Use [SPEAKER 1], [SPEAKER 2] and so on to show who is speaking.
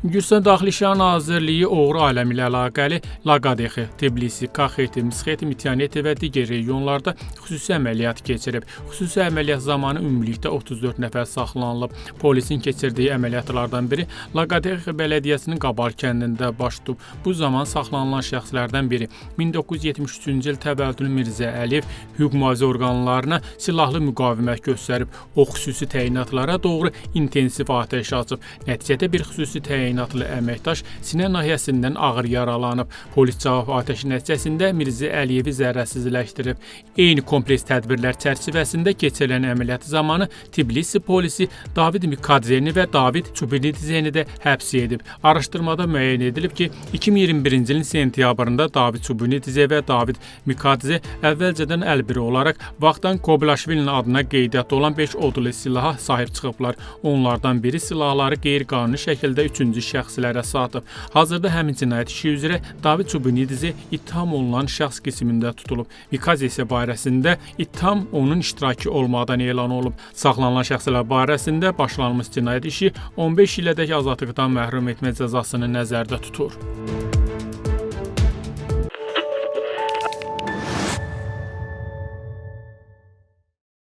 [SPEAKER 1] Gürcüstan Daxili İşlər Nazirliyi oğru aləmi ilə əlaqəli Laqadexi, Tbilisi, Kaxeti, Msxeti, Mityaneti və digər regionlarda xüsusi əməliyyat keçirib. Xüsusi əməliyyat zamanı ümumilikdə 34 nəfər saxlanılıb. Polisin keçirdiyi əməliyyatlardan biri Laqadexi bələdiyyəsinin Qabar kəndində baş tutub. Bu zaman saxlanılan şəxslərdən biri 1973-cü il təvəllüdlü Mirzə Əliyev hüquq mühafizə orqanlarına silahlı müqavimət göstərib. O xüsusi təyinatlara doğru intensiv atəş açıb. Nəticədə bir xüsusi təyinatlı əməkdaş sinə nahiyəsindən ağır yaralanıb. Polis cavab atəşi nəticəsində Mirzə Əliyevi zərərsizləşdirib. Eyni kompleks tədbirlər çərçivəsində keçirilən əməliyyat zamanı Tbilisi polisi David Mikadzeni və David Çubinidzeni də həbs edib. Araşdırmada müəyyən edilib ki, 2021-ci ilin sentyabrında David Çubinidze və David Mikadze əvvəlcədən əlbiri olaraq Vaxtan Koblaşvilinin adına qeydiyyatda olan 5 odlu silaha sahib çıxıblar. Onlardan biri silahları qeyri-qanuni şəkildə üçüncü şəxslərə satıb. Hazırda həmin cinayət işi üzrə David Çubinidze ittiham olunan şəxs qismində tutulub. Mikadze isə barəsində ittiham onun iştirakı olmadan elan olunub. Saxlanılan şəxslər barəsində başlanmış cinayət işi 15 ilədək azadlıqdan məhrum etmə cəzasını nəzərdə tutur.